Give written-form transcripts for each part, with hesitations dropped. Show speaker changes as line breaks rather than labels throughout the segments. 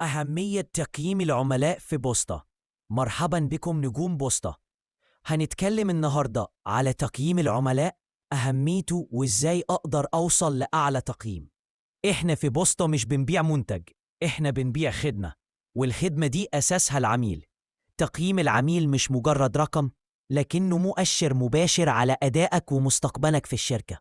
أهمية تقييم العملاء في بوسطة. مرحبا بكم نجوم بوسطة. هنتكلم النهاردة على تقييم العملاء، أهميته وإزاي أقدر أوصل لأعلى تقييم. إحنا في بوسطة مش بنبيع منتج، إحنا بنبيع خدمة، والخدمة دي أساسها العميل. تقييم العميل مش مجرد رقم، لكنه مؤشر مباشر على أدائك ومستقبلك في الشركة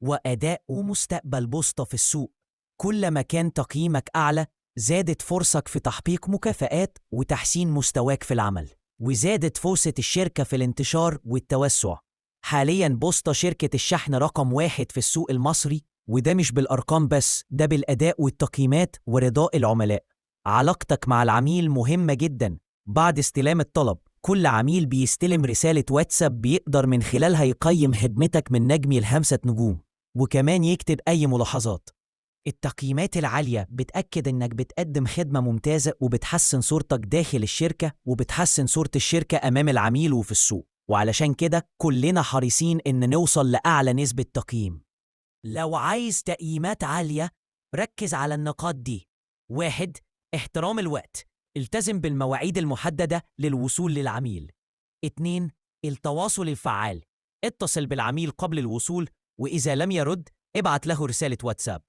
وأداء ومستقبل بوسطة في السوق. كل ما كان تقييمك أعلى، زادت فرصك في تحقيق مكافآت وتحسين مستواك في العمل، وزادت فرصة الشركة في الانتشار والتوسع. حالياً بوسطة شركة الشحن رقم 1 في السوق المصري، وده مش بالأرقام بس، ده بالأداء والتقييمات ورضاء العملاء. علاقتك مع العميل مهمة جداً. بعد استلام الطلب، كل عميل بيستلم رسالة واتساب بيقدر من خلالها يقيم خدمتك من نجم ل5 نجوم، وكمان يكتب أي ملاحظات. التقييمات العالية بتأكد إنك بتقدم خدمة ممتازة وبتحسن صورتك داخل الشركة وبتحسن صورة الشركة أمام العميل وفي السوق، وعلشان كده كلنا حريصين إن نوصل لأعلى نسبة تقييم. لو عايز تقييمات عالية، ركز على النقاط دي. 1. احترام الوقت، التزم بالمواعيد المحددة للوصول للعميل. 2. التواصل الفعال، اتصل بالعميل قبل الوصول، وإذا لم يرد ابعت له رسالة واتساب.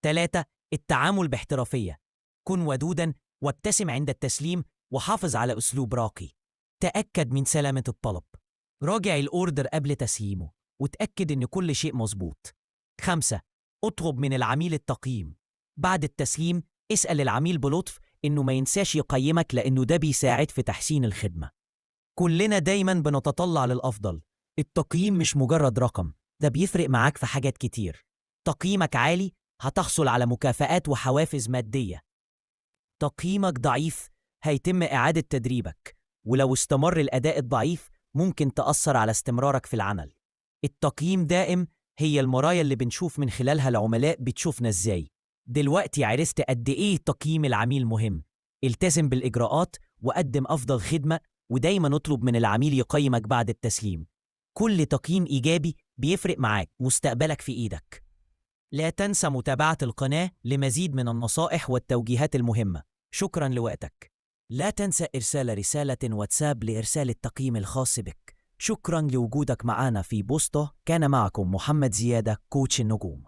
3. التعامل باحترافية، كن ودوداً وابتسم عند التسليم وحافظ على أسلوب راقي. تأكد من سلامة الطلب، راجع الأوردر قبل تسليمه وتأكد إن كل شيء مظبوط. 5. اطلب من العميل التقييم. بعد التسليم اسأل العميل بلطف إنه ما ينساش يقيمك، لأنه ده بيساعد في تحسين الخدمة. كلنا دايماً بنتطلع للأفضل. التقييم مش مجرد رقم، ده بيفرق معاك في حاجات كتير. تقييمك عالي هتحصل على مكافآت وحوافز مادية. تقييمك ضعيف هيتم إعادة تدريبك، ولو استمر الأداء الضعيف ممكن تأثر على استمرارك في العمل. التقييم دائم هي المرايا اللي بنشوف من خلالها العملاء بتشوفنا إزاي. دلوقتي عرفت قد إيه تقييم العميل مهم. التزم بالإجراءات وقدم أفضل خدمة، ودايما اطلب من العميل يقيمك بعد التسليم. كل تقييم إيجابي بيفرق معاك، مستقبلك في إيدك. لا تنسى متابعة القناة لمزيد من النصائح والتوجيهات المهمة. شكرا لوقتك. لا تنسى إرسال رسالة واتساب لإرسال التقييم الخاص بك. شكرا لوجودك معنا في بوسطة. كان معكم محمد زيادة، كوتش النجوم.